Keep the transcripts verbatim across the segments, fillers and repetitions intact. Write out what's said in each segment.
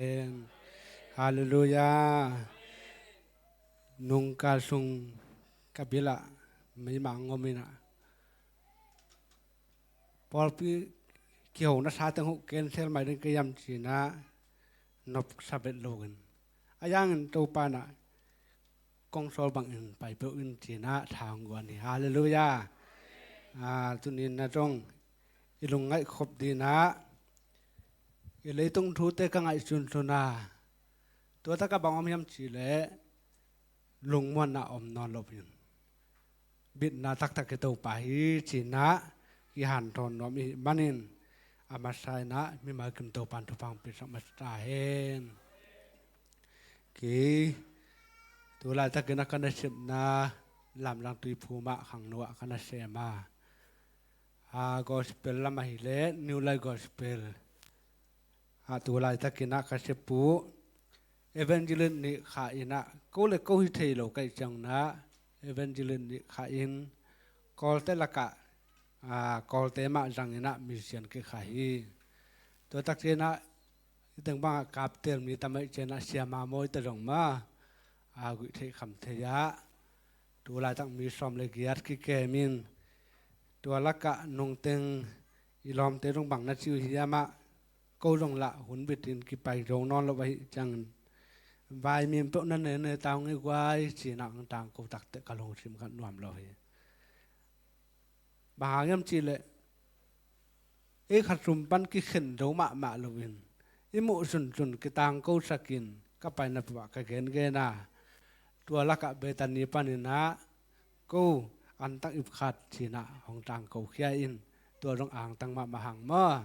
Amen. Halleluiah. Nungkal sung ka bilah meimah ngom inah pawlpi kihona sa teng huh cancel mai ding ka hiam cinah nop sa vet loin a yangin Topa inah kong sawl bangin pai peuh in cinah thang guan hi. Halleluiah. Tunin na dong i lungngaih khop dinah i leitung thute ka ngaih sunsun a tua taka bang om hiam cihleh lungmuanna om nawn loin bitna taktak i Topa hi cinah kihanthawn nuam i hih manin a masa inah mimal kim Topan thupha hong piaksak masa ta hen. Kei tu laitakin a ka nasepna Lamdang Tuiphum ah khangno ah ka nasem a, a gospel lam ahileh New Life Gospel ah tu laitakin a ka sep uh evangelist nih kha inah ko le ko hi thei lo ka hih ciangin ah evangelist nih kha in Kawlte lakah Kawlte mah zang inah mission kikha hi. Tua tak ciangin ah i teng bangah kaptel mi tam ahih ciangin ah siama mawi ta zong mah a guih theih kham thei ah tu laitak mi sawm le giat kikem in tua lakah nungteng i lawmte zong bang na ci uh hiam ah ko zong lah hun bitin kipai zo nawn lo ahih ciangin vaimim peuh na nene ta ung ei guai cinah ang tangko takteh ka lungsim khat nuam lo hi. Bang hang hiam cihleh ei khat sum pan kikhen zo mahmah loin i muh sunsun kitangkosakin ka paina peuhah ka gengen a tua lakah Bethany paninah ko antak ip khat cinah hong tangkokhia in tua zong angtang mahmah hang maw.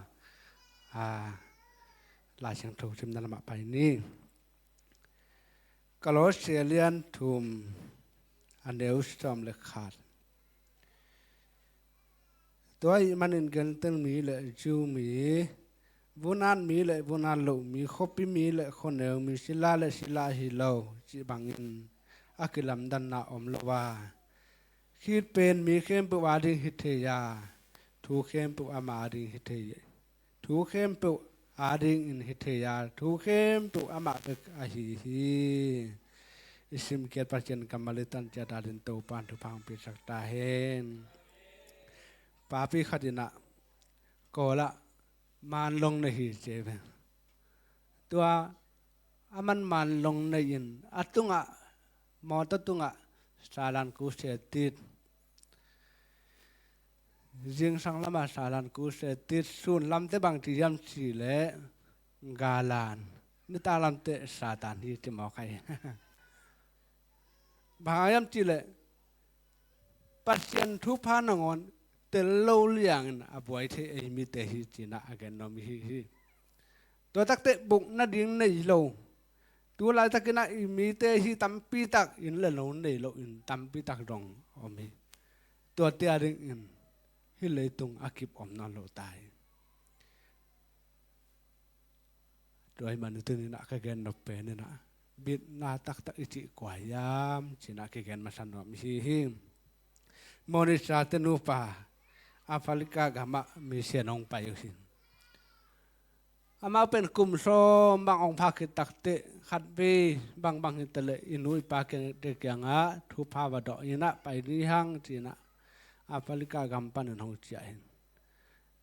Laisiangtho simna lamah pai ni. Kolose lian thum a neu sawm le khat. Tua ahih manin Gentail mi le Jew mi, vunat mi le vunat loh mi, khuapi mi le khuaneu mi, sila le sila hi lo cih bangin a kilamdanna om lo a, khitpen mi khempeuh ading hi thei a, thu khempeuh ama ading hi thei thu khempeuh adingin hi thei a, thu khempeuh amah bek ahi hi. I simkiat Pasian kammal i tan ciat adin Topan thupha hong piaksak ta hen. Papi khat inah Kawlah manlong nei hi ci ve. Tua a man manlong nei in a tungah mawtaw tungah salan kuse tit. Zingsang lamah salan kuse tit, sun lamte bang ci hiam cihleh galan, nitak lamte Satan hi ci mawk hi. Bang hang hiam cihleh Pasian thupha nangawn tel lo liangin a buai thei ei mite hi cinah a gen nuam hi hi. Tua takteh buk nading nei lo tu laitakinah i mite hi tampitak inn le lo nei loin tampitak dong om hi. Tuate adingin hih leitung a kip om nawn lo ta hi. Tua ahih manin tuninah ka gen nop pen inah bitna taktak i cih kua hiam cinah kigen masa nuam hi hi. Monisate nupa Africa gamah mission hong pai uh hi. Amau pen kum sawm bang hong phak khit takteh khatvei bangbang hi taleh i nu i pa kiangte kiangah thupha va dawh inah pai ni hang cinah Africa gam panin hong ciah hi.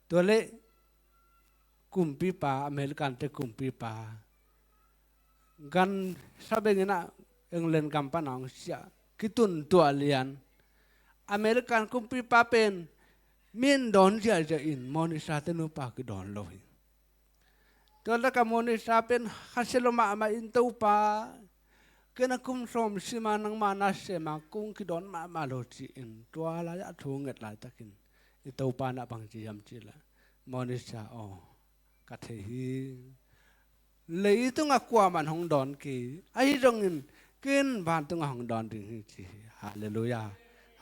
Tua leh kumpipa, Americante kumpipa gan sabeng inah England gam panah hong ciah kitun tuah lian. American kumpipa pen min dawn ziahziah in Monisate nupa kidawn lo hi. Tua laka Monisa pen khasia lo mahmah in Topa, ken a kum sawm sima nangma na sema kong kidawn mahmah lo ci-in tua lai-ah thu nget laitakin i Topa nah bang ci hiam cihleh Monisa aw ka thei hi. Leitungah kuaman hong dawn kei ahi zongin ken vantungah hong dawn ding hi ci hi. Halleluiah.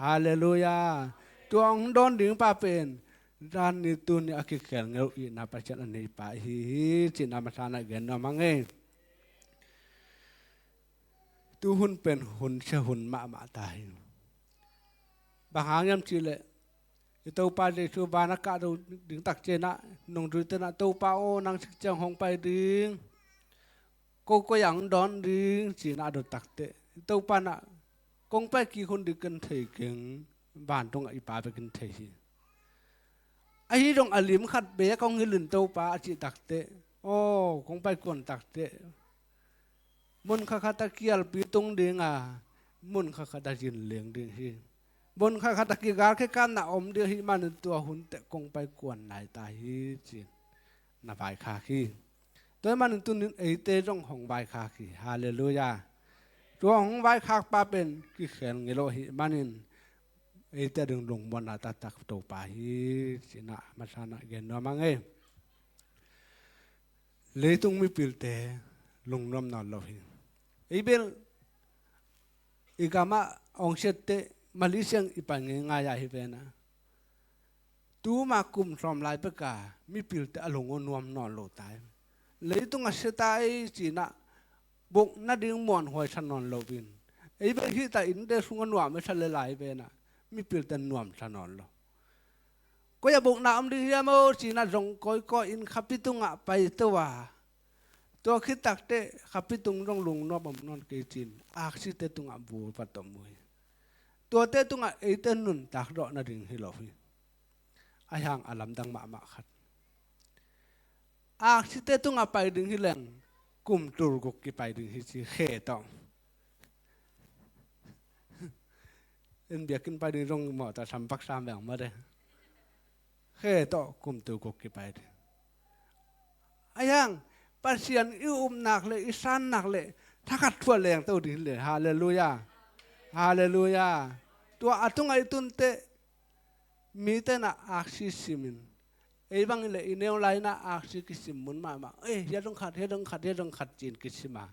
Halleluiah. Tua hong dawn ding pa pen zan ni tuni a kikhel ngel uh ihna Pasian a neipa ahi hi cinah masa nah gen nuam hang ei. Tuhun pen hun sia hun mahmah ta hi. Bang hang hiam cihleh i Topa Jesu van a kahdo ding tak cianah nungzui tenah Topa aw nang sik ciang hong pai ding. ko koi ah hong dawn ding ci-in a dot takteh, Topa in ah kong pai kik hun ding ken thei keng, vantungah i Pa bek in thei hi. Ahi zong a lim khat bek hong hilh in Topa a cih takteh, aw, kong pai kuan takteh, mun khat khat ah kialpi tung ding a, mun khat khat ah zin leng ding hi. Mun khat khat ah kigal kikapna om ding ahih manin tua hun teh kong pai kuan nai ta hi ci-in na vaikhak hi. Tua ahih manin tuni-in eite zong hong vaikhak hi. Halleluiah. Tua hong vaikhakpa pen kikhel ngei lo ahih manin eite ading lungmuanna taktak Topa hi ci-in ah masa-in ah gen nuam ing ei. Leitung mipilte lungnuam nawn lo hi. Ei bel i gamah hong siat teh Malaysia i pai ngeingai a hi ven a, tuma kum sawm lai pek a mipilte a lung aw nuam nawn lo ta hi. Leitung a sia ta ei ci-in ah bukna ding muanhuai sa nawn lo in, ei bel hih ta innte sung a nuam a sa le lai ven a, mipilte nuam sa nawn lo. Koi ah bukna om ding hiam aw ci-in ah zong kawikawi in khapi tungah paito a, tua khit takteh khapi tung zong lungnuam om nawn kei ci-in aksite tungah bu va tom uh hi. Tuate tungah eite nuntak zawh nading hi lo hi. Ahi hang a lamdang mahmah khat, aksite tungah pai ding hi leng kum tul guk kipai ding hi ci, khe tawh. En biakinn pai ding zong mawh tawh sam pak sam veng mah de. Khe tawh kum tul guk kipai ding. Ahi hang Pasian i upna leh i sanna leh thakhat thu a lengto ding hi leh. Halleluiah. Halleluiah. Tua a tungah i tun teh mite in ah aksi sim in, ei bang hi leh i neu lai-in ah aksi kisim mun mahmah. Ei, hiah zong khat, hiah zong khat, hiah zong khat ci-in kisim a,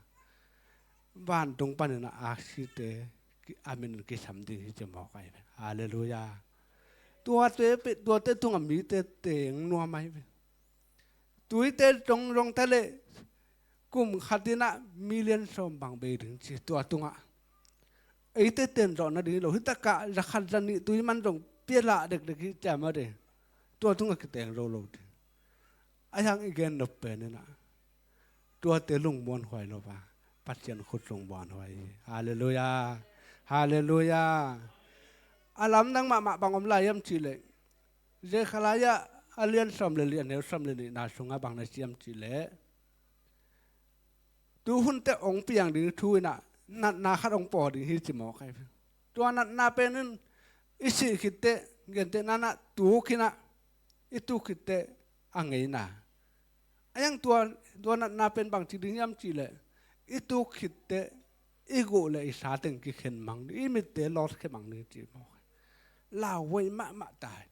vantung panin ah aksite ki, a min kisam ding hi ci mawk ahi ve. Halleluiah. Tuate pe, tuate tungah mite teng nuam ahi ve. Tuite zong zong ta leh kum khat in ah million sawm bang bei ding ci, tua tungah eite ten zawh nading hi lo. Hih takah za khat za nih tui man zong pia lah dekdek hi ciam a de. Tua tungah kiteng zo lo ding. Ahi hang i gen nop pen in ah tuate lungmuanhuai lo a, Pasian khut lungmuanhuai hi. Halleluiah. Halleluiah. A lamdang mahmah bang om lai hiam cih leh, Zechariah a lian sawm le li, a neu sawm le nihna sungah bang na ci hiam cih leh, tu hun teh hong piang ding thu in ah natna khat hong paw ding hi ci mawk ahi ve. Tua natna pen in i sih khit teh, gentehna-in ah tuk in ah, i tuk khit teh a ngeina. Ahi hang tua, tua natna pen bangci ding hiam cih leh, i tuk khit teh i guh leh i sa teng kikhen mang ding, i mitte lawt khe mang ding ci mawk. Lauhuai mahmah ta hi.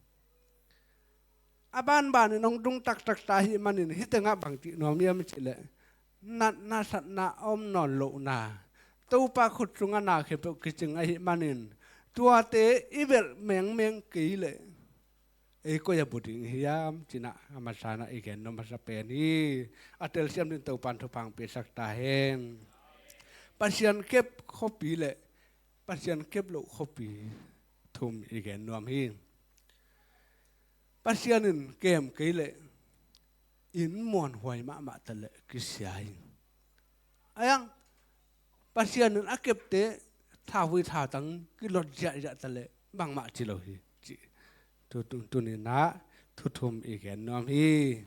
A banbanin hong tung taktak ta ahih manin hih tengah bang cih nuam hiam cih leh, natna satna a om nawn lohna, Topa khut sungah na khempeuh kicing ahih manin tuate i belh mengmeng kei leh ei koi a bu ding hiam ci-in ah a masa-in ah i gen nuam masa pen hi. A telsiam dingin Topa'n thupha hong piaksak ta hen. Pasian kep khuapi leh Pasian kep loh khuapi thum i gen nuam hi. Pasian in kem kei leh inn muanhuai mahmah ta leh kisia hi. Ahi hang Pasian in a kepte thauhui thautang kilot ziahziah ta leh bangmah ci lo hi ci. Tu, tu, tuni-in ah thu thum i gen nuam hi.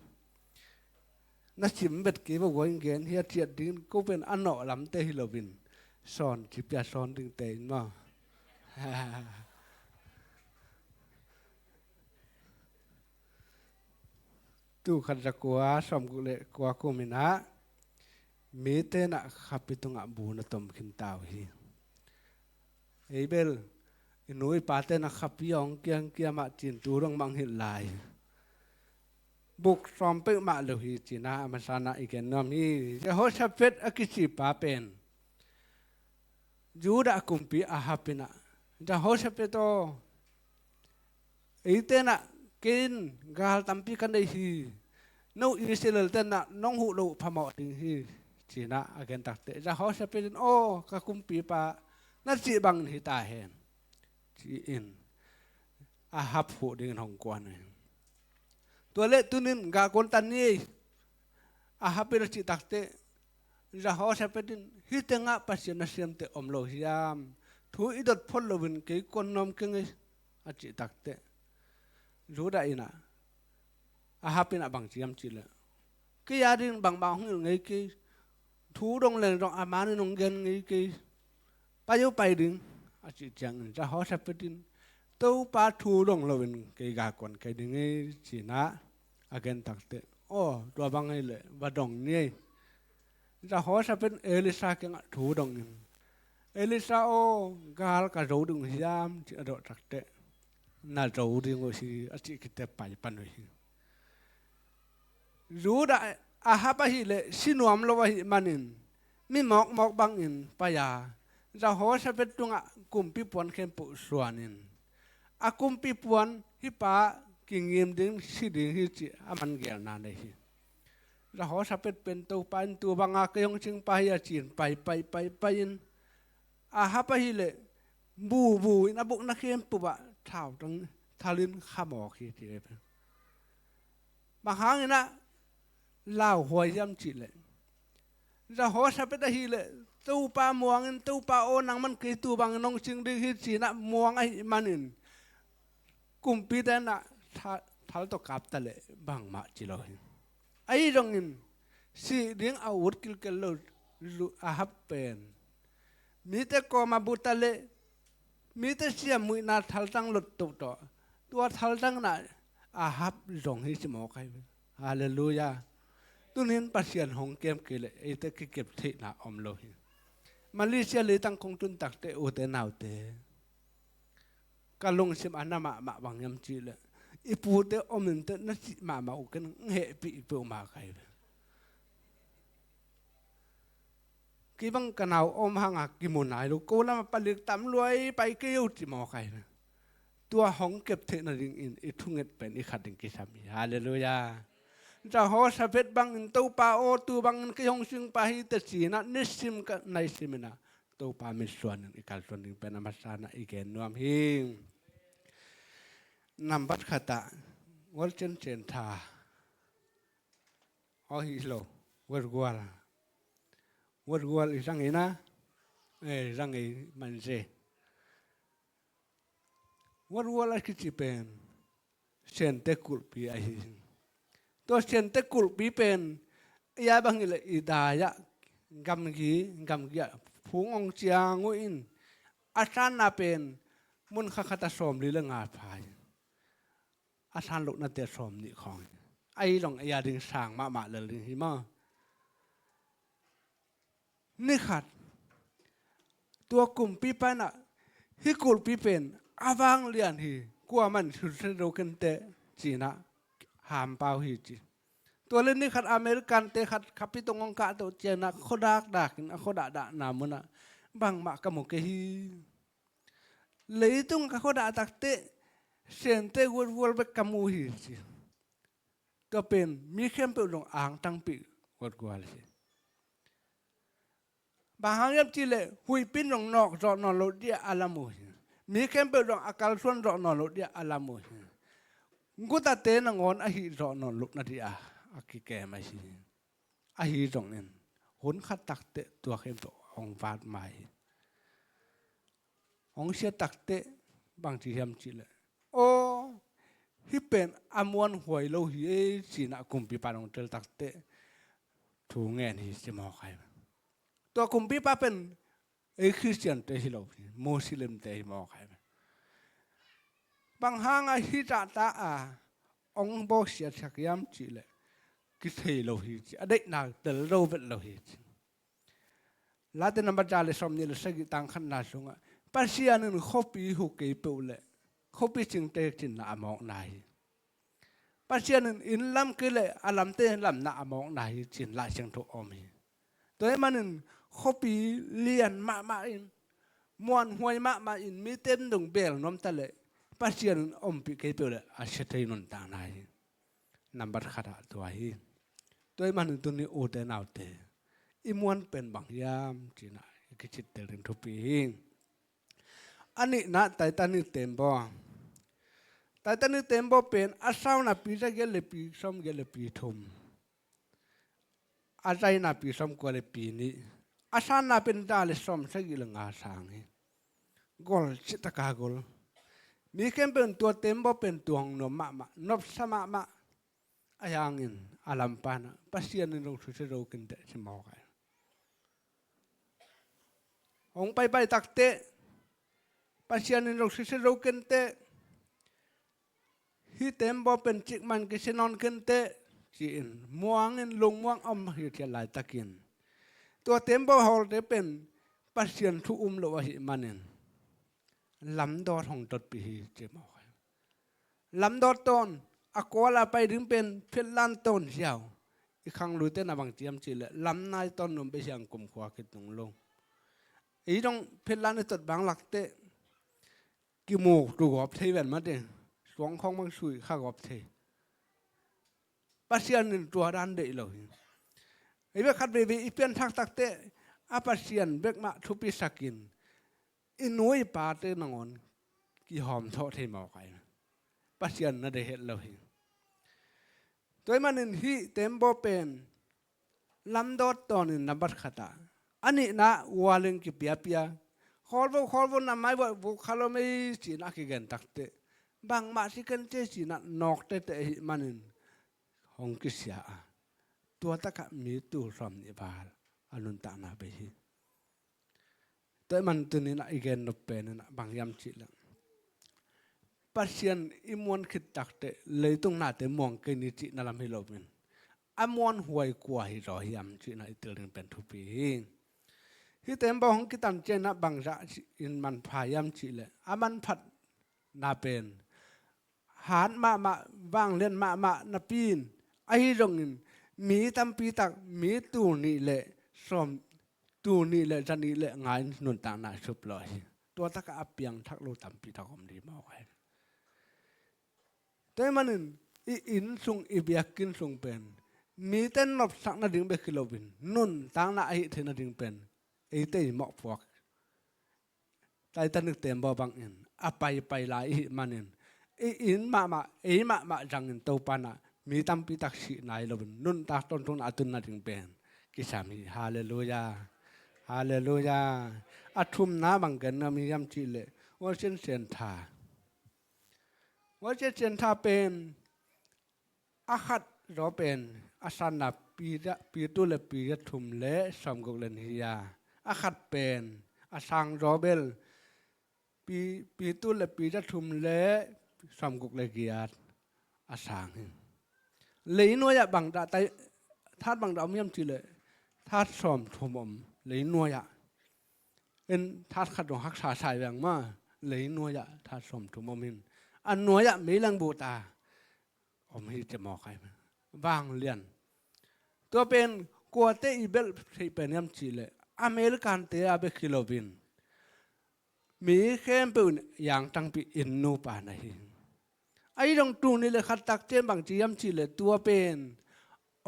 Na sim vet kei vo, guai gen hi a, ciat dingin ko pen a nawh lamte hi loin sawn ci pia sawn dingte in maw. Tul khat za kua sawmguk le kua kum in ah mite in ah khapi tungah bu na tom khin ta uh hi. Ei bel i nu i pate in ah khapi hong kiangkiam ah cin tu dong mah hong hilh lai. Buk sawm peuhmah lo hi ci-in ah a masa-in ah i gen nuam hi. Jehoshaphat a kici pa pen Judah kumpi Ahab in ah, Jehoshaphat aw, eite in ah kei in gal tampi ka nei hi. No Israel-te in ah nong huh loh phamawh ding hi ci-in ah a gen takteh, Jehoshaphat in, aw ka kumpipa, na cih bangin hi ta hen ci-in Ahab huh dingin hong kuan hi. Tua leh tuni-in gal kuan ta ni ei, Ahab in a cih takteh, Jehoshaphat in, "Hih tengah Pasian nasemte om lo hiam? Thu i dot phot loin kei kuan nuam keng ei," a cih takteh, Judah in ah Ahab in ah bang ci hiam cih leh, "Kei a ding bangmah hong hilh ngei kei, thu dong leng zong a man in hong gen ngei kei, pai uh pai ding," a cih ciangin Jehoshaphat in, "Topa thu dong loin kei gal kuan kei ding ei," ci-in ah a gen takteh, "Aw, tua bang hi leh va dong ni ei." Jehoshaphat in Elisha kiangah thu dongin, "Elisha aw, gal ka zo ding uh hiam?" ci-in a dot takteh, "Na zo ding uh hi," a cih khit teh pai pan uh hi. Judah Ahab ahih leh si nuam lo ahih manin mi mawkmawk bangin pai-a Jehoshaphat tungah kumpi puan khempeuh suanin, a kumpi puan, "Hih pa kingim ding, si ding hi," cih a man geelna nei hi. Jehoshaphat pen, "Topa in tua banga kei hong cingpa hi," a ci-in pai, pai, pai, pai in, Ahab ahih leh bu, bu in a bukna khempeuh ah thautang thalin khamawk hi, ci hi. Bang hangin ah lauhuai hiam cih leh, Jehoshaphat ahih leh, "Topa muangin, Topa aw, nangman kei tua bangin hong cing ding hi," ci-in ah muang ahih manin kumpite in ah tha-, thal tawh kap ta leh bangmah ci lo hi. Ahi zongin sih ding a ut kilkel lo Ju-, Ahab pen mite kawmah bu ta leh mite siammuihna thaltang lottoh tawh, tua thaltang in ah Ahab zong hi, ci mawk hi. Halleluiah. Tuni-in Pasian hong kem kei leh eite kikep theihna om lo hi. Malaysia leitang kong tun takteh, ute naute, ka lungsim a na mahmah bang hiam cih leh, i pute om in teh na cih mahmah uh ken hong hehpih peuhmah ka hi ve. Kei bang ka nau om hanga kimu nai lo, ko lamah palik tam lua ei, pai kei o, ci mawk hi ve. Tua hong kep theih nadingin i thunget pen i khat ding kisam hi. Halleluiah. Jehoshaphat bangin, "Topa aw, tua bangin kei hong cingpa hi," teh ci-in ah nisim ka naisim in ah Topa mitsuanin i kalsuan ding pen a masa in ah i gen nuam hi. Nambat khat ah, gual cencen tha. Aw, hi lo. Gual, gual. Gual, gual i zang in ah, eh, zang i man ze. Gual, gual a kici pen Sente kulhpi ahi hi. Tua Sente kulhpi pen, ei a bang hi leh, i dai ah gamgi, gamgi ah phung hong ciang uh in, a sanna pen mun khat khat ah sawmli le nga pha hi. A san lohnate sawmnih khawng hi. Ahi zong ei a ding sang mahmah lel ding hi maw. Ni khat tua kumpipa in ah, "Hih kulhpi pen a vanglian hi, kuamah in susia zo ken teh," ci-in ah hampau hi ci. Tua leh ni khat American-te khat khapi tawh hong kahto ciangin ah khuadakdakin a khuadakdakna munah, "Bangmah ka mu kei hi. Leitung ka khuadak takteh Sente gualgual bek ka mu hi," ci. Tua pen mi khempeuh zong angtangpih gualgual hi. Bang hang hiam cih leh huihpi in zong nawk zawh nawn loh ding ah a lam uh hi. Mi khempeuh zong a kalsuan zawh nawn loh ding ah a lam uh hi. Gutate nangawn a hih zawh nawn loh nading ah a kikem ahi hi. Ahi zongin hun khat takteh tua khempeuh hong vat mai hi. Hong sia takteh bang ci hiam cih leh, "Aw, hih pen a muanhuai lo hi ei," ci-in ah kumpipa in hong tel takteh thu ngen hi, ci mawk hi. Tua kumpipa pen ei Khristiante hi lo hi, Muslimte hi mawk hi. Bang hangah hih zahta a hong bawlsiatsak hiam cih leh, kithei lo hi ci, a deihna tel zo vet lo hi ci. Late nambat za le sawmnih le sagih, tang khatna sungah, "Pasian in khuapi hu kei peuh leh khuapi cingte cinna a mawkna hi. Pasian in inn lam kei leh a lamte lamna a mawkna hi," ci-in Lai Siangtho om hi. Tua ahih manin khuapi lian mahmah in, muanhuai mahmah in, mite in zong bel nuam ta leh Pasian in ompih kei peuh leh a sia thei nuntakna hi. Nambat khat ah tua hi. Tua ahih manin tuni ute naute, i muan pen bang hiam ci-in ah i kicittel ding thupi hi. A nihna, Titanic tembaw. Titanic tembaw pen a sau napi za giat le pi sawm giat le pi thum. A zaina pi sawmkua le pi nih, a sanna pen za le sawmsagih le nga sang hi. Gol citaka gol. Mi khempeuh in tua tembaw pen tuang nuam mahmah, nopsa mahmah. A yangin a lampanah Pasian in zong susia zo kenteh ci mawk ai. Hong paipai takteh Pasian in zong susia zo kenteh. Hih tembaw pen cikman kisia nawn kenteh ci-in muangin lungmuang om hi ciat laitakin, tua tembaw hawlte pen Pasian thu um lo ahih manin lamdawt hong dotpih hi ci mawk ai. Lamdawt tawn a kuala pai ding pen Finland tawn ziau. I khangluite na bang ciam cihleh lamnai tawn num beh siang kumkhua kitung lo. Ei dong Finland i tot bang lakteh kimuk tu gawp thei ven mate. Suang khawng bang sui kha gawp thei. Pasian in tua dan deih lo hi. Ei bek khat veve i pianthak takteh a Pasian bek mah thupisakin i nu i pate nangawn kihawm thawh thei mawk ai. Pasian na deih het lo hi. Tua ahih manin hih tembaw pen lamdawt tawnin nambat khatah a nihna ualing kipiapia, khawlvo khawlvo na mai vok vok khalom ei cinah a kigen takteh bangmah si kenteh cinah nawk tehteh ahih manin hong kisia a, tua takah mi tul sawm nih val a nuntakna bei hi. Tua ahih man tuninah i gen nop peninah bang hiam cihleh Pasian i muan khit takteh leitung nate muang kei ni cihna lam hi loin a muan huai kua hi zaw hiam cihna i tel ding pen thupi hi. Hih tembaw hong kitan cianah bangzah in manpha hiam cihleh a manphatna pen hat mahmah, vanglian mahmah napi in, ahi zongin mi tampi tak, mi tul nih le sawm, tul nih le za nih le nga in nuntakna sup lo hi. Tua takah a piangthak lo tampi tak om dih mawk ai. Tua ahih manin i inn sung, i biakinn sung pen mite nopsak nading bek hi loin nuntakna ahih theih nading pen eite i mawhpuak Titanic tembaw bangin a paipai lai ihih manin i inn mahmah, ei mahmah zangin Topa nah mi tampi tak sih nai loin nuntak tawntungna a tun nading pen kisam hi. Halleluia. Halleluia. A thumna bang gen nuam hiam cihleh World Mission Centre. World Mission Centre pen a khat zaw pen a sanna pi za, pi tul le pi za thum le sawmguk le nih hi a, a khat pen a sang zaw bel pi, pi tul le pi za thum le sawmguk le giat a sang hi. Leinuai-ah bangdah tai, that bangdah om hiam cihleh that sawmthum om leinuai-ah. En that khat dong haksa sai veng mah, leinuai-ah that sawmthum om hin a nuai-ah meileng buhta om hi ci mawk ai. Vanglian. Tua pen kuate i belh theih pen hiam cihleh American-te a bek hi loin mi khempeuh in yangtangpi inn nupa na hi. Ahi zong tul nih le khat tak ciang bang ci hiam cihleh tua pen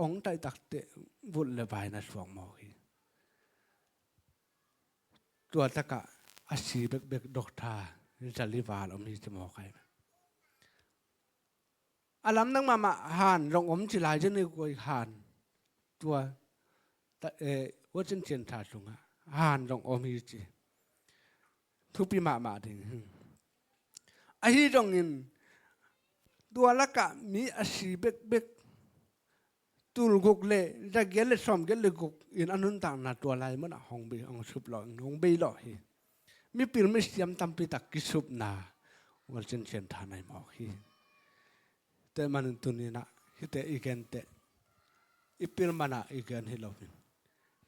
ong taih takteh vut le vai na suak mawk hi. Tua takah a si bekbek doctor zali val om hi ci mawk ai. A lamdang mahmah han zong om ci lai zen i guai han. Tua ta, eh, World Mission Centre sungah han zong om hi ci. Thupi mahmah ding. Ahi zongin tua lakah mi a si bekbek tul guk le za giat le sawm giat le guk in a nuntakna tua lai munah hong bei, hong sup lawh, hong bei lawh hi. Mipil misiam tampi tak kisupna World Mission Centre nai mawk hi. Tua ahih manin tuninah hihte i genteh i pil manah i gen hi loin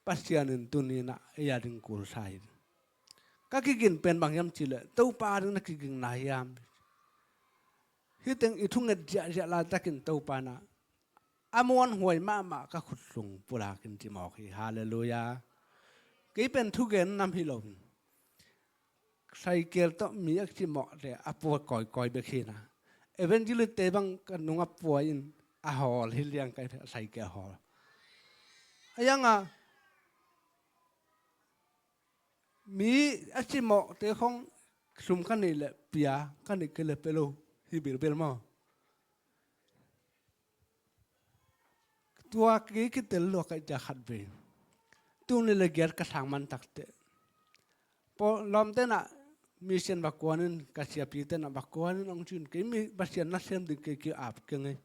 Pasian in tuninah ei a ding kulsa hi. Ka kigin pen bang hiam cihleh Topa a ding na kigingna hiam? Hih teng i thunget ziahziah laitakin Topa nah a muanhuai mahmah ka khut sung pulakin ci mawk hi. Halleluia. Kei pen thugen nam hi lo. Cycle tawh mi a cimawhte a puak kawikawi bek hi na. Evangelist-te bang ka nungah puai in a hawl hi liang ka cycle hawl. A yanga mi a cimawhte khong sum ka neih leh pia, ka neih kei leh pia lo hi bilbil maw? Tua kei kitel lua ka hih ciang khat vei, tul nih le giat ka sang man takteh, pawlawm tenah mission va kuanin, ka siapi tenah va kuanin hong ci-in, kei mi Pasian nasem ding kei ki-ap keng ei.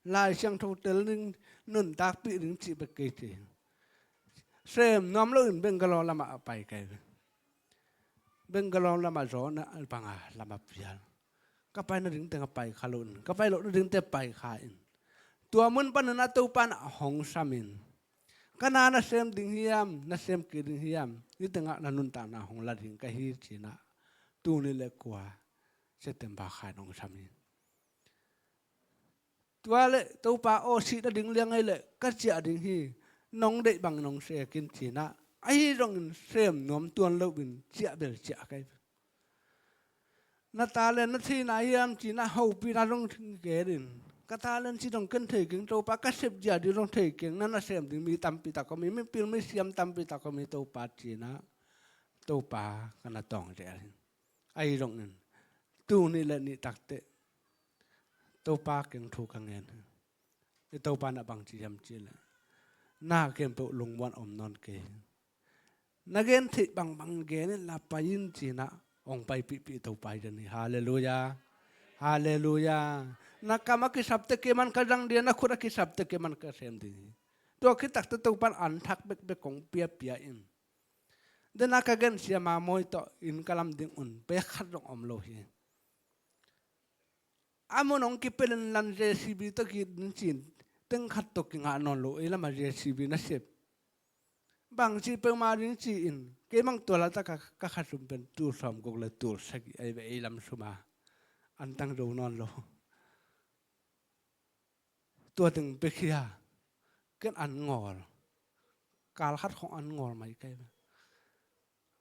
Lai Siangtho tel ding, nuntakpih ding cih bek kei ci. Sem nuam loin Bangalore lamah a pai kei ve. Bangalore lamah zaw na banga lamah pial. Ka pai nading teng a pai kha lo in, ka pai loh nading teng pai kha in. Tua mun panin a Topa in a hong sam in, ka na nasem ding hiam, nasem kei ding hiam, hih tengah na nuntakna hong la ding ka hi ci-in ah, tul nih le kua September kha in hong sam hi. Tua leh Topa aw, sih nading liang ei leh ka ciah ding hi, nong deih bangin hong sek in ci-in ah, ahi zongin sem nuam tuan loin ciah bel ciah kei. Na talent na theihna hiam ci-in ah hopihna zong gen in, ka talent cih zong ken thei keng Topa, ka sepzia ding zong thei keng, na nasem ding mi tampi tak om hi, mipil misiam tampi tak om hi Topa ci-in ah, Topa ka na tawng zel hi. Ahi zongin tul nih le nih takteh Topa kiang thu ka ngen hi. I Topa in ah bang ci hiam cih leh, na khempeuh lungmuan om nawn kei hi. Na gen theih bangbang gen in la pai in ci-in ah hong paipihpih Topa hi den hi. Halleluiah. Halleluiah. Na kam a kisap teh kei man ka zang ding hi, na khut a kisap teh kei man ka sem ding hi. Tua khit takteh Topa in an thak bekbek kong piapia in. Dena ka gen Sia Ma Mawi tawh inn ka lam ding un pek khat zong om lo hi. A mun hong kipelh in lan J C B tawh ki-it ding ci-in, teng khat tawh kingah nawn lo, ei lamah J C B nasep. Bangci peuhmah ding ci-in, kei bang tua laitak ka, ka khasum pen tul sawmguk le tul sagih ahi ve, ei lam sum a. An tang zo nawn lo. Tua teng pek hi a, ken an ngawl. Kal khat khong an ngawl mai kei ve.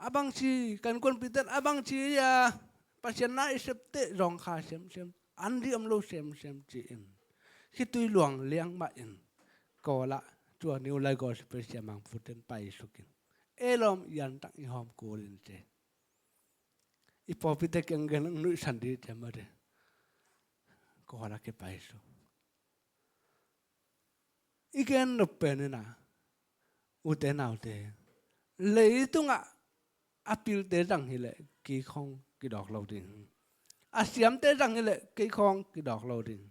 A bangci, ka innkuanpihte in a bangci a, Pasian na i sep teh zawng kha semsem, an dih om lo semsem ci-in, khitui luang liang mah in, Kawl ah tua New Life Gospel Sia Mang Pu ten paisuk in, ei lawm i an tang i hawm kul in ci. I pawlpite kiang gen nuihsan dih ciam a de. Kawl ah kipaisuk. I gen nop pen in ah, ute naute, leitungah a pilte zang hileh kei khong kidawk lo ding. A siamte zang hileh kei khong kidawk lo ding.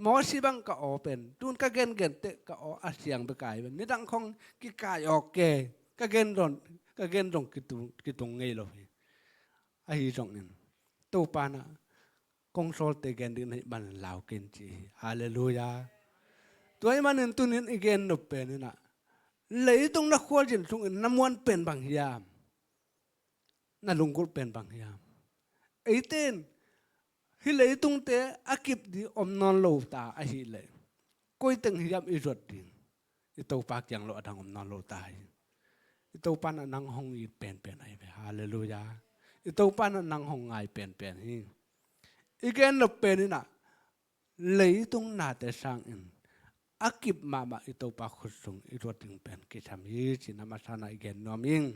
Mawsi bang ka aw pen, tun ka gengen teh ka aw a siang bek a hi pen. Nidang khong kikai awk kei, ka gen zong, ka gen zong kitung, kitung ngei lo hi. Ahi zongin Topa in ah kong sawlte gen ding na hih manin lau kei in ci hi. Halleluiah. Tua ahih manin tuni-in i gen nop pen in ah, leitung na khualzin sungin na muan pen bang hiam? Na lunggulh pen bang hiam? Eite in hih leitungte a kip ding om nawn lo ta ahih leh, koi teng hiam i zuat ding? I Topa kiang lo a dang om nawn lo ta hi. I Topa in ah nang hong it penpen ahi ve. Halleluiah. I Topa in ah nang hong ngai penpen hi. I gen nop pen in ah, leitung nate sangin a kip mahmah i Topa khut sung i zuat ding pen kisam hi ci-in a masa in ah i gen nuam ing.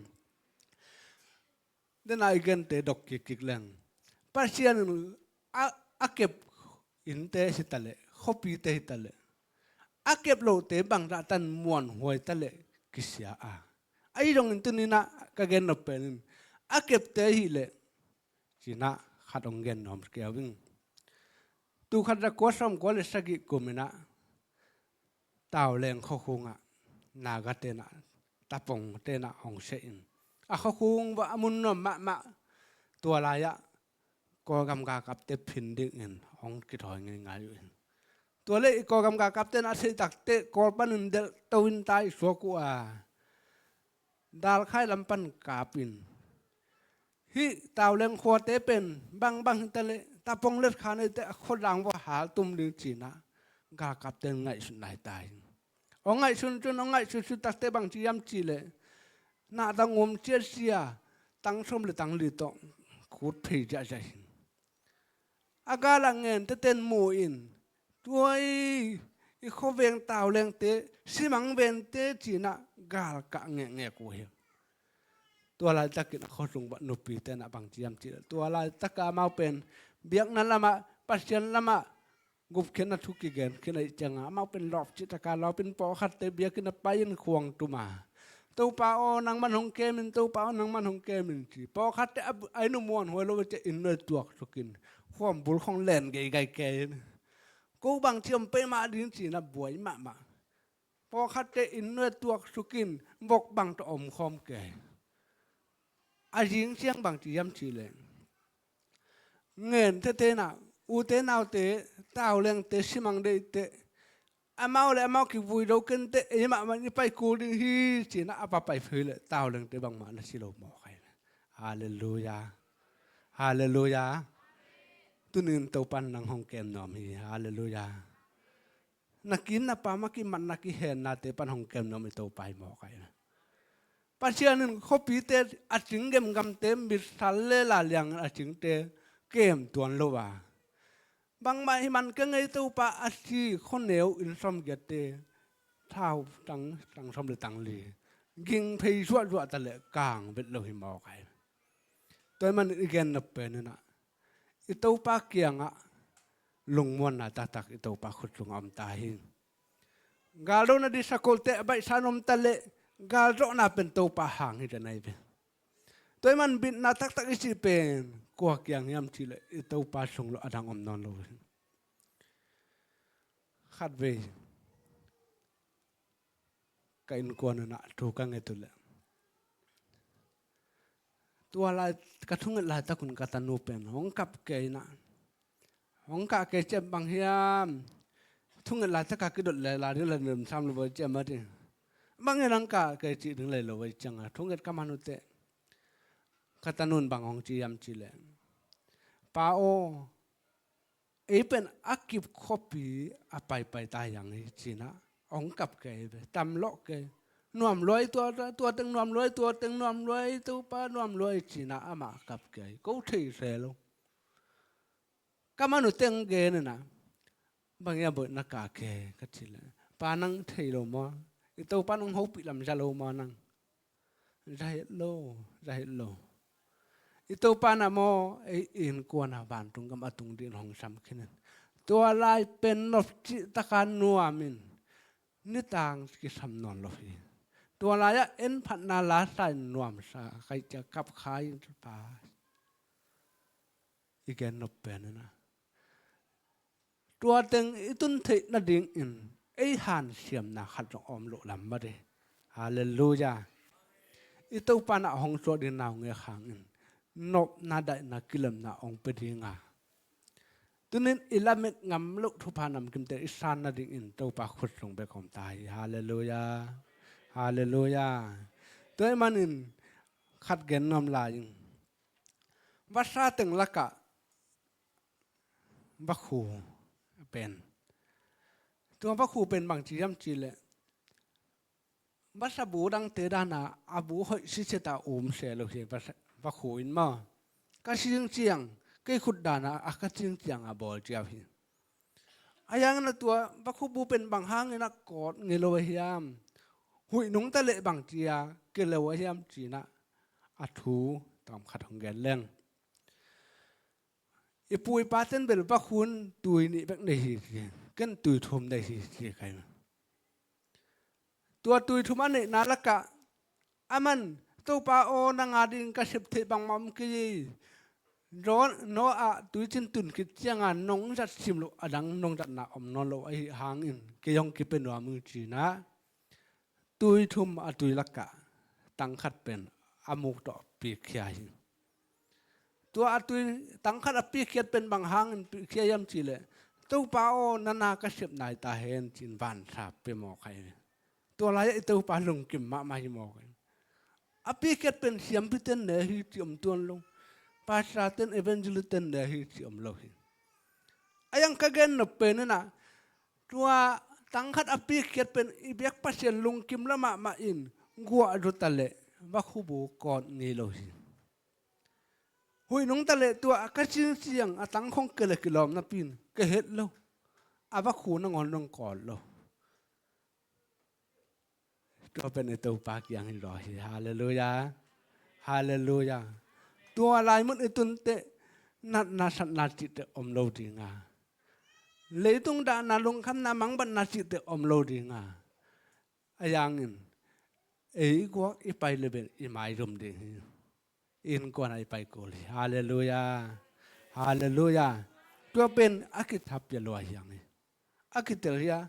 Dena i gente dok kikkik leng, Pasian in a, a kep innte hi taleh, khuapite hi taleh, a kep lote bangzah tan muanhuai taleh kisia a. Ahi zongin tuni-in ah ka gen nop pen in, a kepte hileh ci-in ah khat hong gen nuam kei uh ing. Tul khat za kua sawmkua le sagih kum in ah Tauleng khuakhung ah Nagate in ah, Tapongte in ah hong seh in, a khuakhung va a mun nuam mahmah. Tua lai-ah Kawlgam galkapte phin dingin hong kithawi ngeingai uh hi. Tua leh i Kawlgam galkapte in ah a theih takteh Kawl panin delhto in tai suak uh a, Dalkhai lam pan kap in, hih Tauleng khuate pen bangbang hi taleh, Tapong letkhan hi taleh a khuazang va haltum ding ci-in ah galkapte in ngaihsutna hi ta hi. Hong ngaihsun cun, hong ngaihsutsut takteh bang ci hiam cih leh, nahdang um ciatsia, tang sawm le tang li tawh khut phei ziahziah hi. A gal ah ngen teten mu in, tua i, i khuaveng Taulengte, Simang vente ci-in ah gal kah ngekngek uh hi. Tua laitakin a khuasung nupite in ah bang ci hiam cih leh, tua laitak ah amau pen biakna lamah, Pasian lamah Gupkhiatna thu kigen khin ahih ciangin amau pen lawp cih taka lawpin pawlkhatte biakinn ah pai-in khuang tum a, "Topa aw, nangman hong kem in, Topa aw, nangman hong kem in," ci. Pawlkhatte a, a inn uh muanhuai lo ciang inn nuai tuak sukin khuam bul khawng len geigai kei in, "Ko bangci om peuhmah ding," ci-in a buai mahmah. Pawlkhatte inn nuai tuak sukin vok bang tawh omkhawm kei. A zing ciang bangci hiam cih leh, ngen tete in ah, ute naute, taulengte, simang deihte, amau le amau kivui zo kei inteh, ei mahmah in i pai kul ding hi, ci-in ah a va pai phei leh taulengte bangmah na si lo mawk hi. Halleluiah. Halleluiah. Tuni-in Topa in nang hong kem nuam hi. Halleluiah. Na ki-in na pam a kimatna kihennate pan hong kem nuam i Topa hi mawk hi. Pasian in khuapite a cing gemgamte, mitsal le laliang a cingte kem tuan lo a, bangmah hi man keng ei, Topa, a si khuaneu inn sawmgiatte, thau tang, tang sawm le tang li ging phei zuahzuah ta leh kang vet lo hi mawk hi. Tua ahih manin i gennop pen in ah, i Topa kiangah lungmuanna taktak i Topa khut sungah om ta hi. Galdona ding sakol teh a baihsa in om ta leh, galdona pen Topa hang hi ta nai ve. Tua ahih manin bitna taktak i cih pen kua kiang hiam cih leh i Topa sung lo a dang om nawn lo hi. Khatvei ka innkuan in ah thu ka nget uh leh, tua lai ka thunget laitak un ka tanu pen hong kap kei in ah, hong kah kei ciang, "Bang hiam, thunget laitak a kidot le la ding la nuam sam lo bai," ci a mah ding. "Bang hiam nang kah kei cih ding lei lo bai," ci-in ah thunget ka man uh teh, ka tanu in bang hong ci hiam cih leh, "Pa aw, ei pen a kip khuapi a paipai ta hi hang hi," ci-in ah hong kap kei ve, tam lawh kei. "Nuam lua ei, tua, tua teng nuam lua ei, tua teng nuam lua ei, Topa nuam lua ei," ci-in ah amah kap kei. Ko thei se lo. Ka man uh teng gen in ah, "Bang hiam boih na kah kei?" ka cih leh, "Pa, nang thei lo maw? I Topa in hong hopih lam za lo maw nang?" Za het lo, za het lo. I Topa in ah maw, ei innkuan ah vantung gam a tung dingin hong sam khin in, tua lai pen nop cih taka nuam in, nitang kisam nawn lo hi. Tua lai-ah en phatna la sa in nuamsa kei ciang kap kha in pa. I gennop pen in ah, tua teng i tun theih nadingin ei hansiamna khat zong om loh lam mah ding. Halleluiah. I Topa in ah hong suah ding naungek hangin nopna, daihna, kilemna hong pia ding a, tuni-in i lamet ngam loh thupha namkimte i san nadingin Topa khut sung bek om ta hi. Halleluiah. Halleluiah. Tua ahih manin khat gen nuam lai ing. Vasa teng lakah vakhu pen, tua vakhu pen bangci hiam cih leh, vasa bu dangte dan a a bu hoih sitset a um se lo hi, vasa, vakhu in maw. Ka sing ciang, kei khut dan a, a ka sing ciang a bawl ciau hi. Ahi hangin ah tua vakhu bu pen bang hangin ah kawt ngei lo ahi hiam, huih nungta leh bangci a kile lo ahi hiam ci-in ah a thu tam khat hong gen leng. I pu i pate'n bel vakhu in tui nih bek nei hi ci, ken tui thum nei hi ci kai. Tua tui thum a neihna lakah aman, "Topa aw, nang adingin ka sep theih bangmah om kei hi. Noah tuicin tun khit ciangin nong zat sim loh a dang nong zatna om nawn lo ahih hangin kei hong kipia nuam ing," ci-in ah tui thum a tui lakah tang khat pen a muk tawh pikkhia hi. Tua a tui tang khat a pikkhiat pen bang hangin pikkhia hiam cih leh, "Topa aw, na na ka sep nai ta hen," ci-in vansa pia mawk hi. Tua lai-ah i Topa lungkim mahmah hi mawk hi. A pikkhiat pen siampite'n ne hi cih om tuan lo. Pastorte'n, evangelistten ne hi cih om lo hi. Ahi hang ka gennop pen in ah, tua tang khat a pikkhiat pen i biak Pasian lungkim lua mahmah in guah zuta leh vakhu bu kawt ngei lo hi. Huih nungta leh tua a ka sing ciang a tang khawng kile kilawm napi-in ka het lo. A vakhu nangawn dong kawt lo. Tua pen i Topa kiang hi zaw hi. Halleluiah. Halleluiah. Tua lai mun i tun teh natna satna cihte om lo ding a, Leitung dahna, lungkhamna, mangbatna cihte om lo ding a, a yangin ei guak i pai le bel i maizum ding hi. Innkuan a i pai kul hi. Halleluia. Halleluia. Tua pen a kithap pia lua hi hang hi. A kitel hi a,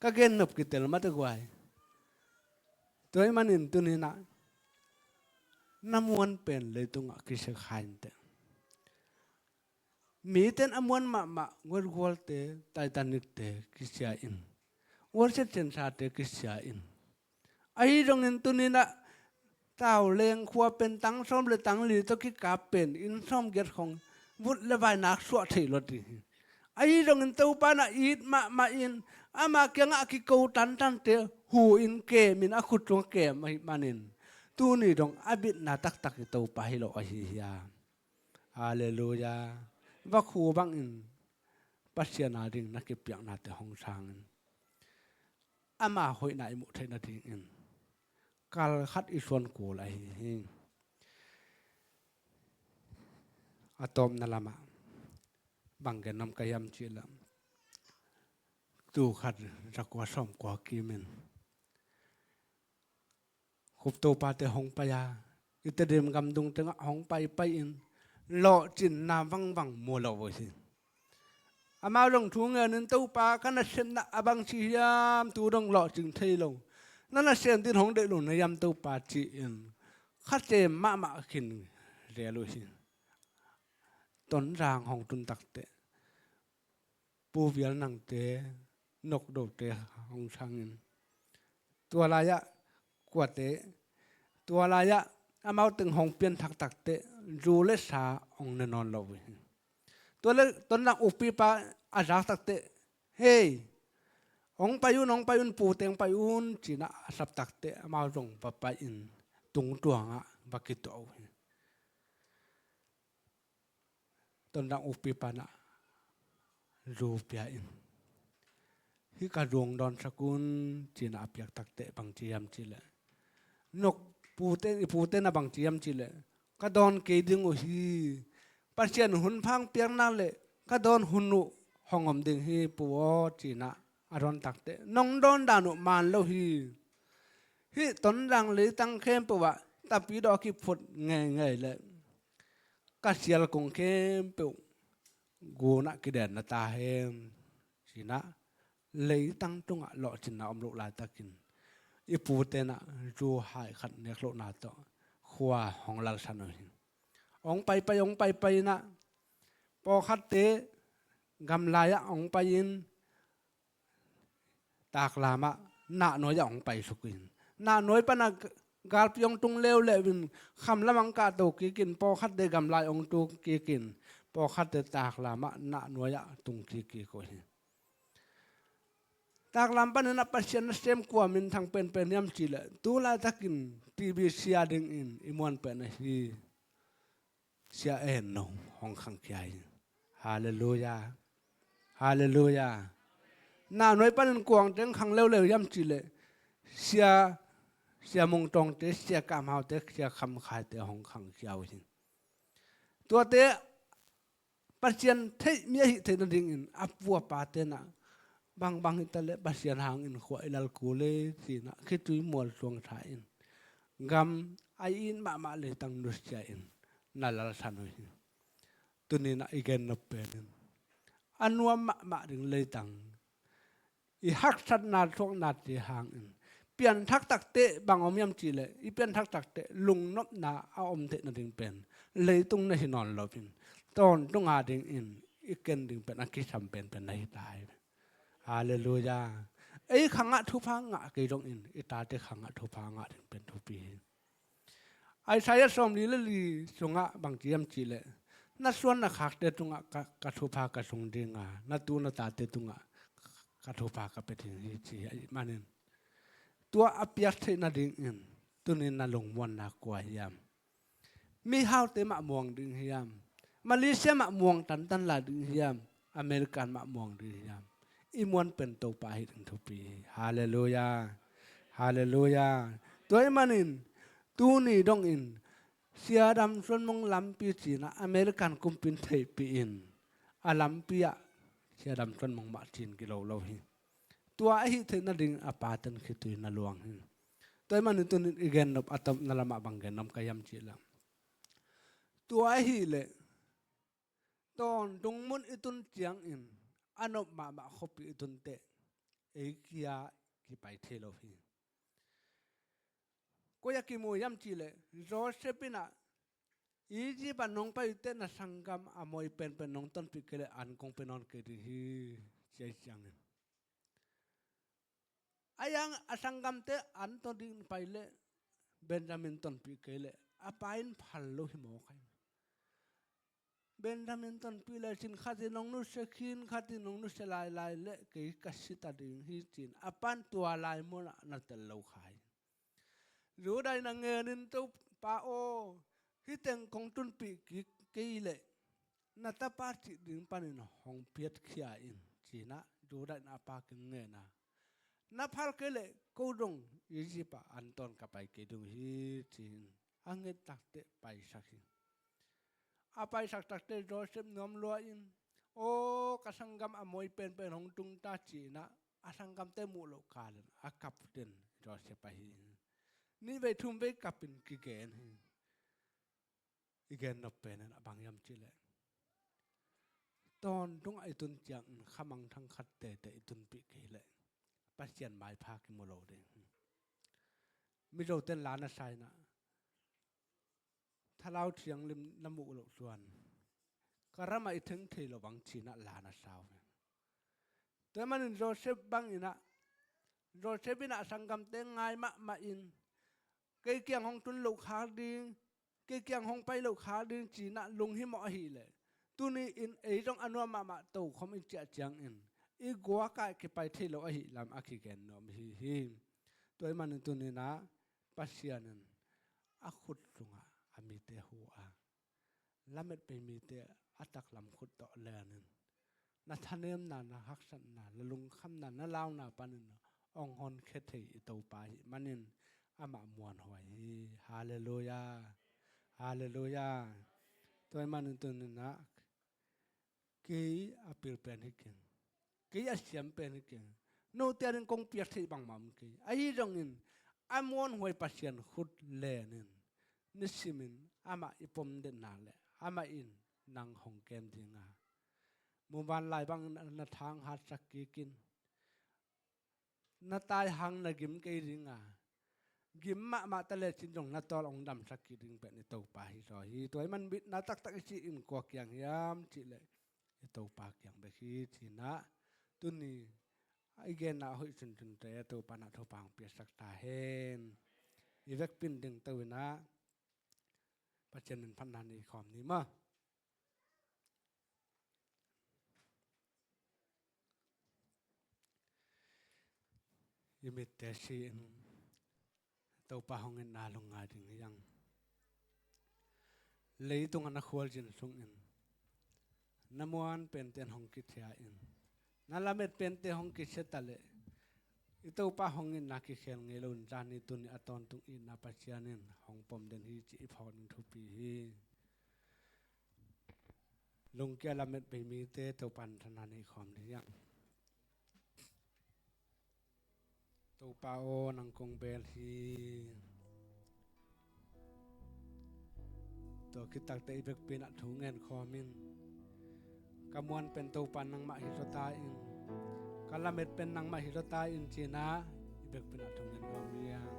ka gennop kitel mate guai. Tua ahih manin tuni-in ah na muan pen leitungah kisia kha inteh. Mite in a muan mahmah gualgualte, Titanic-te kisia in, World Trade Center-te kisia in. Ahi zongin tuni-in ah Tauleng khua pen tang sawm le tang li tawh kikap pen inn sawmgiat khong vut le vai nak suah thei lo ding hi. Ahi zongin Topa in ah it mahmah in ama kiangah a kiko tantante hu in kem in a khut sungah kem ahih manin tuni dong a bitna taktak i Topa hi lo ahi hiam? Halleluia. Vakhu bangin Pasian a ding na kipiaknate hong sangin ama hoihna i muh theih nadingin kal khat i suan kul ahi hi. A tawpna lamah bang gen nuam ka hiam cih leh, tul khat za kua sawm kua kimin Khup topate hong pai a, i Tedim gamdung tengah hong paipai in lawhcinna vangvang mu lo uh hi. Amau zong thu ngenin, Topa, ka nasepna a bangci hiam, tu dong lawhcing thei lo, na nasem ding hong deih lo na hiam Topa, ci-in kha cem mahmah khin zel uh hi. Tonzang hong tun takteh Pu Vial Nangte, Nok Dote hong sangin, tua lai-ah kuate, tua lai-ah amau teng hong pianthak takteh zu le sa hong ne nawn lo uh hi. Tua le Tonzang ukpipa a zak takteh, "Hei, hong pai un, hong pai un, pute hong pai un," ci-in a sap takteh amau zong va pai-in tungtuangah va kituah uh hi. Tonzang ukpipa in ah zu pia in, "Hih ka zu hong dawnsak un," ci-in a piak takteh bangci hiam cih leh, Nok pute, i pute in a bangci hiam cih leh, "Ka dawn kei ding uh hi. Pasian hun pha hong piak nak leh ka dawn hun uh hong om ding hi Pu aw," ci-in a dawn takteh, "Nong dawn dan uh man lo hi. Hih Tonzang leitang khempeuh ah tapidaw a kiphut ngeingei leh ka sial kung khempeuh gun ah kiden na ta hen," ci-in a leitang tungah lawhcinna om loh laitakin i pute in ah zu hai khat nek lohna tawh khua hong lalsan uh hi. Hong paipai, hong paipai in ah pawlkhatte gamlai-ah hong pai-in taklam ah Nahnuai-ah hong paisuk in, Nahnuai pan a galpi hong tung leuleu in kham lam ah hong kahto kikin pawlkhatte gamlai hong tu kikin pawlkhatte taklam ah Nahnuai-ah tung kikkik uh hi. Taklam panin a Pasian nasem kua minthang penpen hiam cih leh, tu laitakin T B C a dingin i muan pen ahi Sia En No hong khangkhia hi. Halleluia. Halleluia. Nahnuai panin kua teng khang leuleu hiam cih leh, Sia, Sia Mung Tawngte, Sia Kam Haute, Sia Kham Khaite hong khangkhia uh hi. Tuate Pasian theih mi ahih theih nadingin a pu a pate in ah bangbang hi ta leh Pasian hangin khua i lal kul e ci-in ah khitui mual suang sa in, gam a it mahmah leitang nusia in na lalsan uh hi. Tuni-in ah i gen nop pen in a nuam mahmah ding leitang, i haksatna thuaknate hangin pianthak takteh bang om hiam cih leh, i pianthak takteh lungnopna a om theih nading pen leitung na hi nawn loin tawntung a dingin i ken ding pen a kisam penpen na hi ta hi. Halleluia. Ei khangah thupha ngah kei zongin i tate khangah thupha ngah ding pen thupi hi. Isaiah sawmli le li sungah bangci hiam cih leh, "Na suan na khakte tungah ka, ka thupha ka sung ding a, na tu na tate tungah ka thupha ka pia ding hi," ci ahih manin, tua a piak theih nadingin tuni-in na lungmuanna kua hiam? Mihaute mah muang ding hiam? Malaysia mah muang tantan lai ding hiam? American mah muang ding hiam? I muan pen Topa hi ding thupi hi. Halleluia. Halleluia. Tua ahih manin tuni dongin Sia Dam Suan Mung lampi ci-in ah American kumpi in theihpih in a lampi ah Sia Dam Tuan Mung mah cin kilo lo hi. Tua ahih theih nading a paten khitui na luang hi. Tua ahih manin tunin i gen nop a tawpna lamah bang gen nuam ka hiam cih leh, tua ahih leh tawntung mun i tun ciangin a nop mahmah khuapi i tun teh ei kia kipai thei lo hi. Koi a kimu hiam cih leh, Joseph in ah Egypt ah nong pai uh teh na sanggam a mawi penpen nong tonpih kei leh an kong pia nawn kei ding hi, ci ahih ciangin, a yang a sanggamte an ton ding pai leh Benjamin tonpih kei leh a pa in phal lo hi mawk hi. Benjamin tonpih lecin khat in nong nusia khin, khat in nong nusia lailai leh kei ka si ta ding hi, ci-in a pan tua lai munah na tel lo kha hi. Judah in a ngenin, Topa aw, hih teng kong tunpih kik kei leh na tapa cih ding panin hong piatkhia in, ci-in ah Judah in a pa kiang ngen a, na phal kei leh ko dong Egypt ah an ton ka pai kei ding uh hi, ci-in a nget takteh paisak hi. A paisak takteh Joseph nuam lua in, aw, ka sanggam a mawi penpen hong tung ta, ci-in ah a sanggamte muh loh kalin a kap den Joseph ahi hi. Nih vei thum vei kapin kigen hi. I gen nop pen in a bang hiam cih leh, tawntung a i tun ciangin khamangthang khat tete i tunpih kei leh Pasian maipha kimu lo ding hi. Mizoten la na sa in ah, Thalau Thianglim na muh loh suan ka ramah i theng thei lo bang, ci-in ah la na sa uh hi. Tua ahih manin Joseph bangin ah, Joseph in ah sanggamte ngai mahmah in, kei kiang hong tun loh khak ding, kei kiang hong pai loh khak ding, ci-in ah lunghimawh ahih leh, tuni in ei zong a nuam mahmah tokhom i ciah ciangin i guak ah kipai thei lo ahih lam a kigen nuam i hi hi. Tua ahih manin tuni in ah Pasian in a khut sungah a mite huh a, lametpei mite a taklam khut tawh lenin, na thanemna, na haksatna, na lungkhamna, na launa panin hong honkhia thei i Topa ahih manin amah muanhuai hi. Halleluiah. Halleluiah. Tua ahih manin tuni in ah kei a pil pen hi keng, kei a siam pen hi keng, note ading kong piak theih bangmah om kei. Ahi zongin a muanhuai Pasian khut lenin nisimin amah i pom den nak leh amah in nang hong kem ding a, muvanlai bangin na thang hatsak kik in, na tai hang na gim kei ding a, gim mahmah ta lecin zong na tawl hong damsak kik ding pen i Topa hi zaw hi. Tua ahih manin bitna taktak i cih in kua kiang hiam cih leh i Topa kiang bek hi, ci-in ah tuni i genna a hoih sunsunte Topa in ah thupha hong piaksak ta hen. I vekpi in dingto in ah Pasian min phatna nei khawm ni maw. I mitte si-in Topa hong itna lungngai ding hi hang. Leitung a na khualzin sungin na muan pente in hong kithia in, na lamet pente hong kisia ta leh i Topa hong itna kikhel ngei loin zani tuni a tawntung itna Pasian in hong pom den hi cih i phawk ding thupi hi. Lungkia lametpei mite Topa in thana nei khawm ding hi hang. Topa aw, nang kong bel hi. Tua khit takteh i vekpi in ah thu ngen khawm in, ka muan pen Topa nangmah hi zaw ta in, ka lamet pen nangmah hi zaw ta in, ci-in ah i vekpi in ah thu ngen khawm hi hang.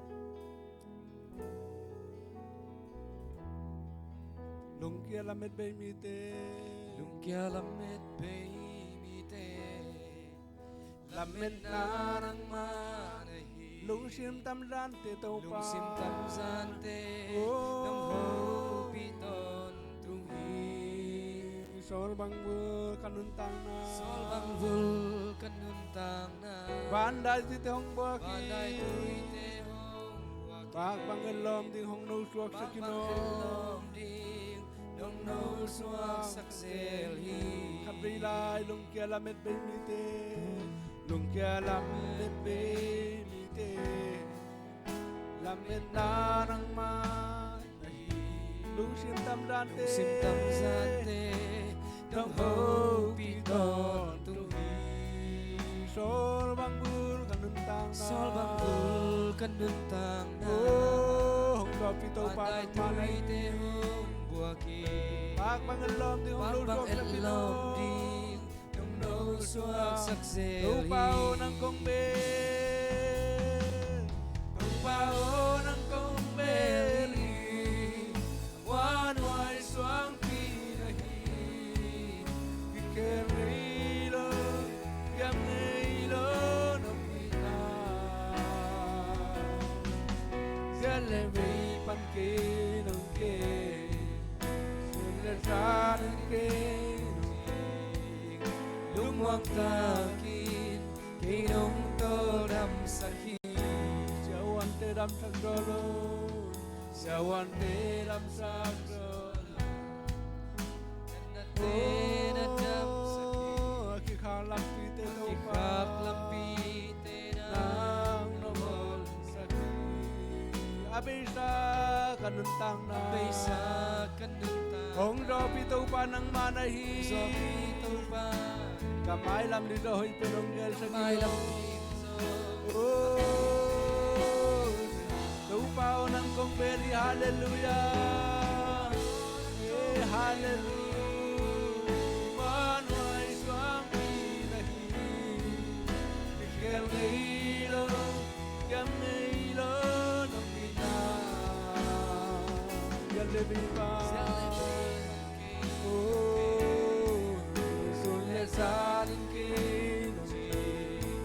Lungkia lametpei mite. Lungkia lametpei mite. Lametna nangmah na hi. Lungsim tamzante Topa. Lungsim tamzante. Oh. Nong hopih tawntung hi. Sawl bang vul ka nuntakna. Sawl bang vul ka nuntakna. Van dai tuite hong buak hi. Van dai tuite hong buak hi. Pak bang en lawm ding hong nosuak sak in aw. Pak bang en lawm ding nong nosuak sak zel hi. Khatvei lai lungkia lametpei mite. Lungkia lametpei mite. Lametna nangmah na hi. Lungsim tamzante. Lungsim tamzante. Nong hopih tawntung hi. nuntakna. Oh, hong dawpi Topa nangmah na hi. Tuite hong buak in. Pak bang et lawm ding hong lo suak sak in. Pak bang et lawm ding hong lo suak sak zel hi. Topa aw nang kong bel. Topa aw nang kong bel hi. Muanhuai suangpi na hi. Kikhel ngei lo, kiam ngei lo nong hihna. Ziat le vei pan kei nong kem, sun le zan in kei nong kem. Lungmuang takin kei nong tawldamsak hi. Siavuante damsak zaw lo. Siavuante damsak zaw lo. Nate na damsak hi. Oh, a kikhak lampite Topa. A kikhak lampite nang nong honsak hi. A beisa ka nuntakna. A beisa ka nuntakna. Hong dawpi Topa nangmah na hi. Hong dawpi Topa. Ka mailam ding zaw hoih pen hong gelsak hi. Ka mailam ding zaw. Oh. Topa aw nang kong bel hi, halleluiah. Eh, halleluiah. Muanhuai suangpi na hi. Kikhel ngei lo, kiam ngei lo nong hihna. Ziat le vei pan. Ziat le vei pan. Oh, sun le zan in kei nong kem.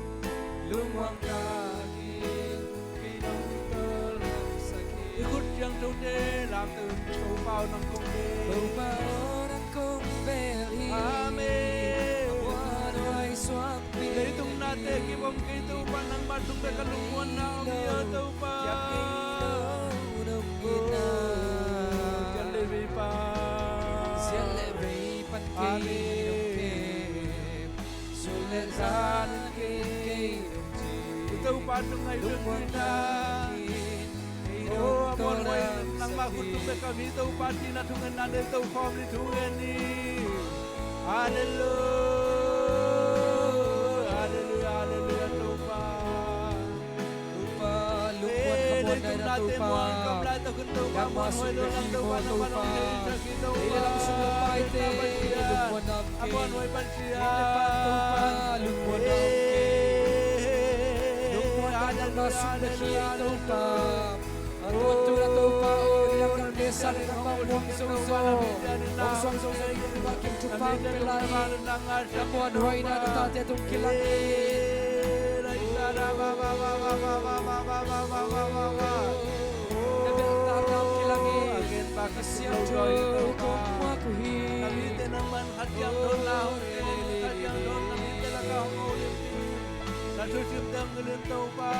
Lungmuang takin kei nong tawldamsak hi. I khut ciangthote lamto in, Topa aw nang kong bel. Topa aw nang kong bel hi. Amen. Muanhuai suangpi. Leitung nate kibom kei Topa, nangmah tung bek a lungmuanna om hi a Topa. Kiam ngei lo nong hihna. Oh, ziat le vei pan. Ziat le vei pan kei nong kem. Amen. Sun le zan in kei nong kem. I Topa tung ngai bek hi na. Oh, a muanhuai nangmah khut tung bek a om hi Topa cihna thungen na, nei to khawm ni, thungen ni. Halleluiah, halleluiah, halleluiah Topa. Topa, lungmuan khamuan nai na Topa. Nangmah sung na hi maw Topa. Ei le lam sung lam paite lungmuan na om kei. Ei le pan Topa, lungmuan na om kei. Lungmuan na nangmah sung na hi Topa. A tuantu na Topa aw, nidang nang mesa le nangmah muang zozo, hong suang zozo, nangmah kim thupha hong pia lai. Na muanhuaina na tate tung kilang hi. Na belhtakna hong kilang hi. Ka siangtho kong muak uh hi. Na mite nangmah khat ciang dawnna hong, khat ciang dawn na mite lakah hong holim hi. Na thusim dang ngilin Topa.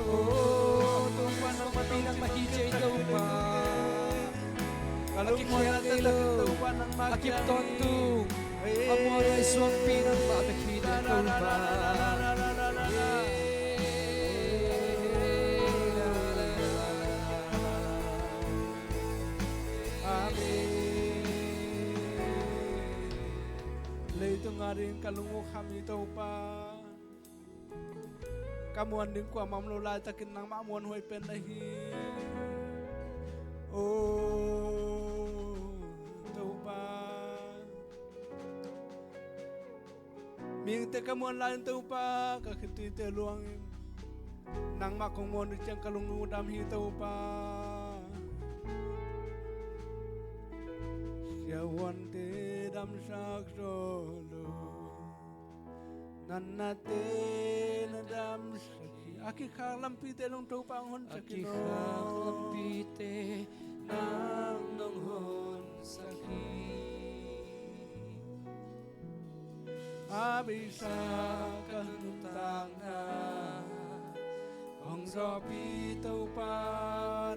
Oh, Topa nangmah pi nangmah hi ci ei Topa. A kikhel ngei lo, a kim tawntung, a muanhuai suangpi nangmah bek hi Topa. Amen. Leitung ading ka lung uh kham hi Topa. Ka muan ding kuamah om lo laitakin nangmah muanhuai pen na hi. Oh, Topa. Mihingte ka muan lai-in Topa, ka khitite luangin nangmah kong muan uh ciang ka lung uh dam hi Topa. Siavuante damsak zaw lo. Nang nate na damsak hi. A kikhak lampite nong Topa hong honsak hi. A kikhak lampite nang nong honsak hi. A beisa ka nuntakna hong zawhpih Topa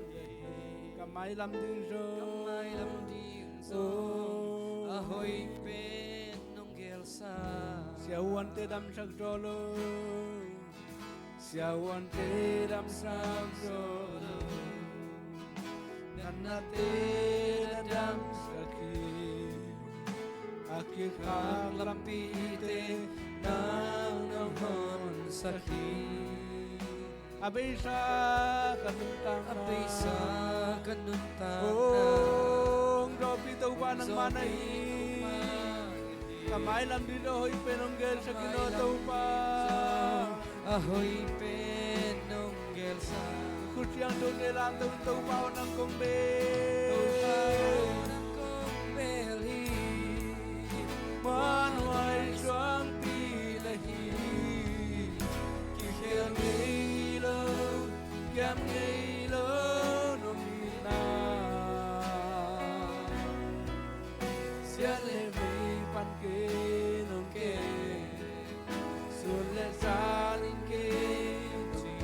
na hi. Ka mailam ding zaw, ka mailam ding zaw, oh, a hoih pen nong gelsa. Siavuante damsak zaw lo. Siavuante damsak zaw lo. Nang nate na damsak hi. Kikhak lampite nang nong honsak hi. A beisa ka nuntakna, a beisa ka nuntakna. Hong zawhpih Topa nangmah na hi. Ka mailam ding a hoih pen hong gelsak in aw Topa. A hoih pen hong gelsak. Khut siangtho ne la Topa aw nang kong bel. Topa aw nang kong bel hi. Muanhuai suangpi na hi. Kikhel ngei lo, kiam ngei lo nong hi na. Ziat le vei pan kei nong kem, sun le zan in kei nong ci.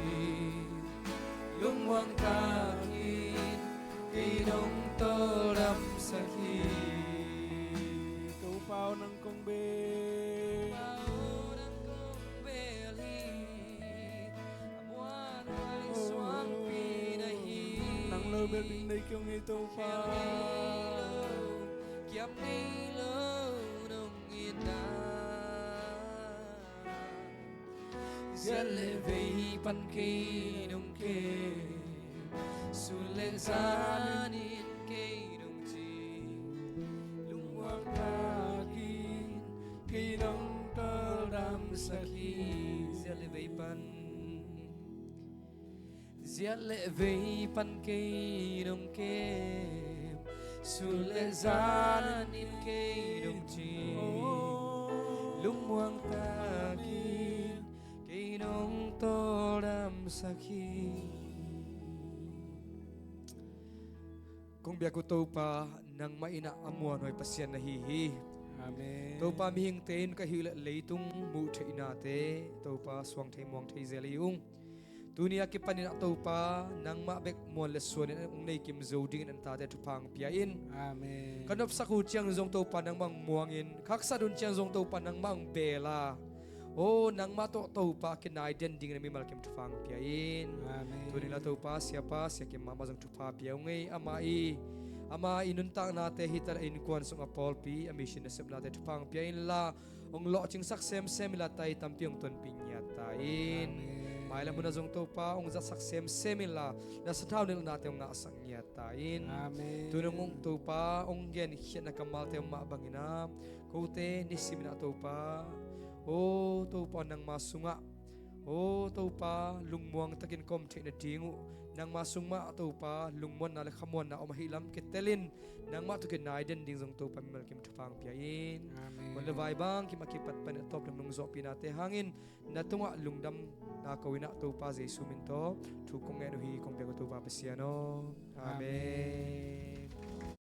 Lungmuang takin kei nong tawldamsak hi. Topa aw nang kong bel. Topa aw nang kong bel hi. A muanhuai suangpi na hi. Nang lo bel ding nei kei ung ei Topa. Kiam ngei lo, kiam ngei lo nong hi na. Ziat le vei pan kei nong kem, sun le zan in kei nong ci. Lungmuang takin kei nong tawldamsak hi. Ziat le vei pan, ziat le vei pan kei nong kem, sun le zan in kei nong ci. Lungmuang takin kei nong tawldamsak hi. Kong biak uh Topa, nangmah in a muanhuai Pasian na hi hi. Amen. Topa, mihingte in ka hih uh leh leitung muh theihnate Topa suang thei muang thei zel hi ung. Tuni a kipanin ah Topa, nangmah bek muan le suan in hong nei kim zo dingin an tate thupha hong pia in. Amen. Ka nopsak uh ciang zong Topa nangmah hong muangin, ka haksat uh ciang zong Topa nangmah hong bel a, aw nangmah tawh Topa kinai den dingin a mimal kim thupha hong pia in. Amen. Tuni la Topa, siapa Sia Kim mahmah zong thupha pia ung ei. Amah i, amah i nuntaknate hi ta leh innkuan sung a pawlpi a mission nasepnate thupha hong pia inla, hong lawhcingsak semsem inla, tai tampi hong tonpih ngiat ta in. Amen. Mailam hun ah zong Topa hong zatsak semsem inla, na sathau nilhnate hong ngahsak ngiat ta in. Amen. Tuni hong Topa hong genkhiatna kammalte hong mah bangin ah, kote nisimin ah Topa, aw Topa nangma sungah, aw Topa lungmuang takin ka om theih nading uh, nangma sung mah Topa lungmuanna le khamuanna om ahih lam kitel in, nangmah tawh kinai den ding zong Topa mimal kim thupha hong pia in. Amen. Hun le vai bang kim a kipat panin a tawp dong nong zawhpihnate hangin na tungah lungdamna ko in ah Topa Jesu min tawh thu kong ngen uh hi, kong biak uh Topa Pasian aw. Amen. Amen.